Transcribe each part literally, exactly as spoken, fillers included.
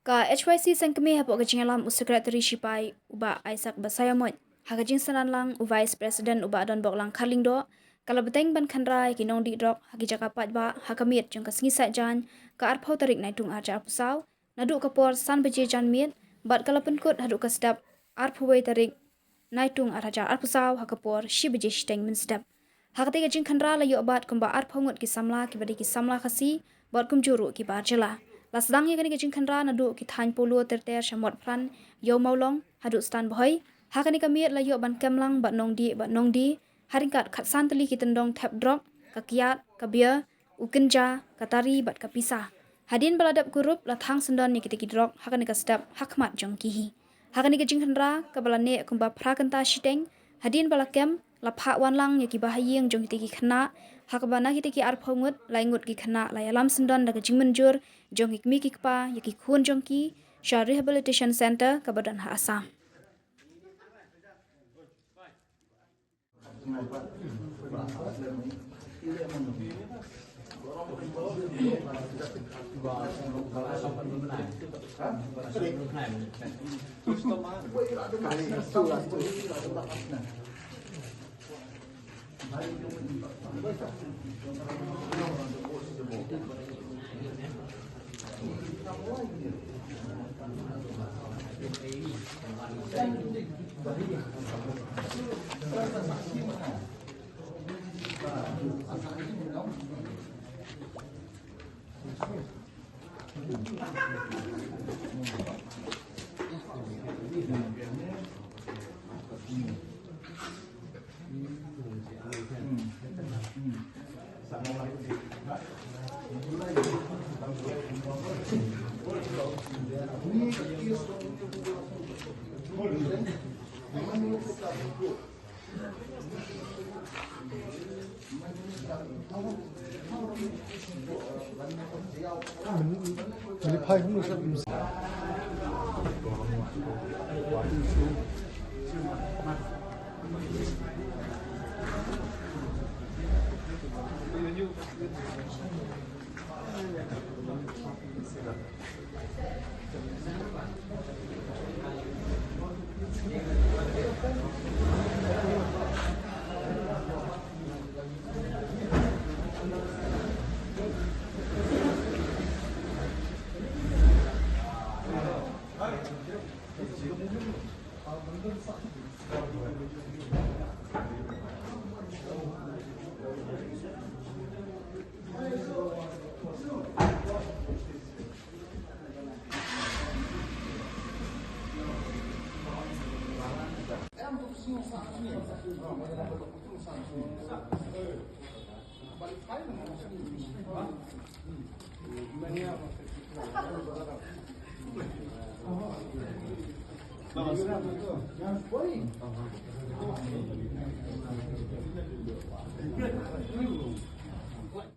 Ka H Y C Sengkmie hapoh ka jingïalam u Secretary Shipai u Bah Isaac Basaiawmoit, ha ka jingsynran lang u Vice President u Bah Donboklang Kharlyngdoh, ka la bteng ban khynra ïa ki nongdih drok ha ki jaka paidbah ha ka miet jong ka sngi Saitjaiñ ka arphew tarik Naitung arhajar arphew saw, naduh ka por san baje janmiet bad ka la pynkut haduh ka step arphew wei tarik Naitung arhajar arphew saw ha ka por shi baje shiteng mynstep. Ha katei ka jingkhynra la ïoh bat kumba arphew ngut ki samla kiba dei ki samla Khasi bad kumjuh ruh ki bar jylla. La sdang ïa kane ka jingkhynra naduh ki thaiñ Polo ter ter sha Motphran, Ïew Mawlong haduh Stan Bhoi. Ha kane ka miet la ïoh ban kem lang bad nongdih bad nongdie ha ryngkat khatsan tylli ki tyndong thep drok, ka kiad, ka beer, u kynja, ka tari bad ka pisa. Hadien ba la dep kurup la thang syndon ïa kitei ki drok ha kane ka step ha khmat jong ki hi. Ha kane ka jingkhynra kaba la neh kumba phra kynta shiteng, hadien ba la kem la phah wan lang ïa kiba ha ïing jong kitei ki khynnah, ha kaba na kitei ki arphew ngut, lai ngut ki khynnah la ïalam syndon da ka jingmynjur jong ki kmie ki kpa ïa ki khun jong ki sha rehabilitation centre kaba don ha Assam.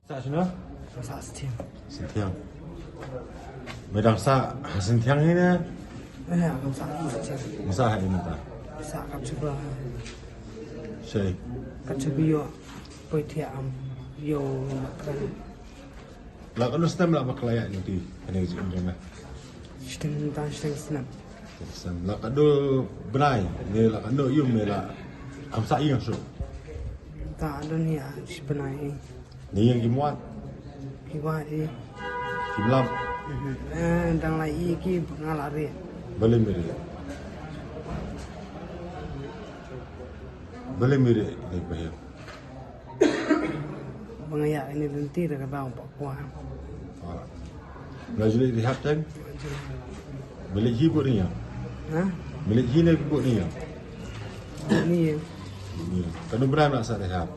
Sah sino? Sah Synthiang. Sah Synthiang. Me dang sah ha Synthiang hi ne? Eh, kam sah ha Synthiang. Sah ha ina ta. Sah kap chuba. Sei. Kap chuba ïoh. Poi thiah am. Ïoh mat kan. La ka dei snem la ba ka la ïaid nangta, kane ka jingim jong nga. Shiteng ta, shiteng snem. Shiteng snem. La ka dei bnai, ne la ka dei ïum, ne la kam sah ïing shuh. Ta don ïa shi bnai. Ne ïing kim wad? Kim wad ïa. Kim lap? Mhm. Eh, dang la ïa ki ba nga la rieh. Balei me rieh? Balei me rieh ne ba ïa? Ba nga ïa ini lynti da ka daw ba kwah. Ah. Nga ju leit rehab teng? Me leit hi bad nia? Ha? Me leit hi ne bad nia? Nia. Nia. Katno bnai me la sah rehab?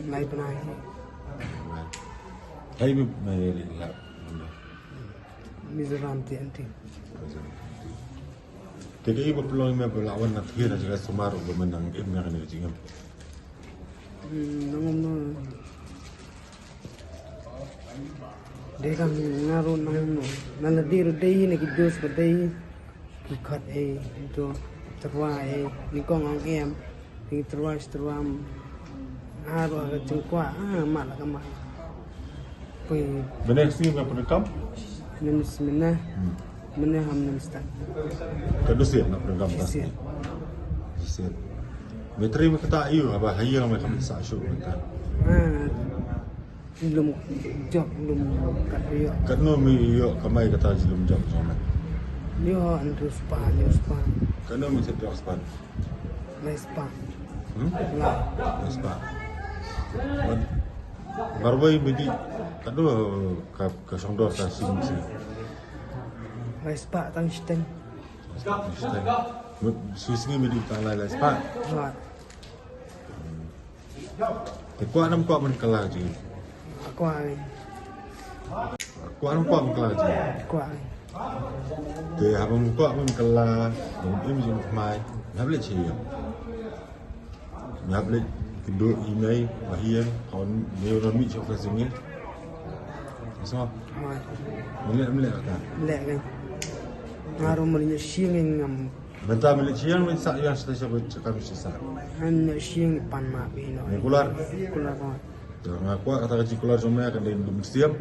Lai bnai. Lai. Hai me, me leit rehab. Mizoram ti anti. Te kaei ba pynlong ïa me ba la wan na thied na jaka sumar ba me nang im ïa kane ka jingim? Hmm, nang ym no. Dei kam nga ruh nang ym no. Na la dei ruh dei na ki dos ba dei ki khot ei to tyrwa ei ni kong ong em. Phi tyrwa shi tyrwa. Nga ruh ha ka jingkwah, ah, mat la ka mat. Phi. Mynne ka sngi me pyndonkam? Mynne ka sngi mynne. Hmm. Mynne ham nym stad. Ka dusit na program ta. Dusit. Dusit. Me trei me kata ïu haba ha ïing me kam sa shu mynta. Ah, lum jop lum kat ïoh. Katno me ïoh kamai kata jong lum jop jong me? Ïoh hynriew spah, hynriew spah. Katno me tip ïoh spah? Lai spah. Hmm? Lai. Lai spah. Mar-, marwei me dih katno ka, ka shong dor ka sing sing. Lai spah tang shiteng. Lai spah tang shiteng. Mut shisngi me dih tang lai lai spah. Wat. Te kwah nam kwah man kala ji. Kwah. Kwah nam kwah man kala ji. Kwah. Te haba man kwah man kala, nam im ji mai. Hab le chi. Ngiap leit kynduh ïa i mei ba ïa, haba ngi wan mih sha ka sngi. So. Hooid. Mlien, mlien ka. Mlien kan. Nga ruh mlien sha ïing ngam. Mynta mlien sha ïing, mlien sa ïa sha sha ka mlien sa. Han sha ïing pan ma bi no. Ngi kular. Kular ba. Te nga kwah kata ka jingkular jong me ka dei dum siam.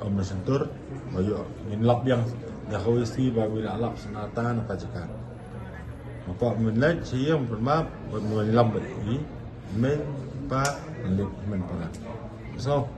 Ym na shyntur. Ba ïoh ngin lap biang. Nga kawei sngi ba ngin lap sngewthuh na ka jaka. Nga kwah men leit sha ïing, pynmap bad men lam bad i mei pa, leit men para. So,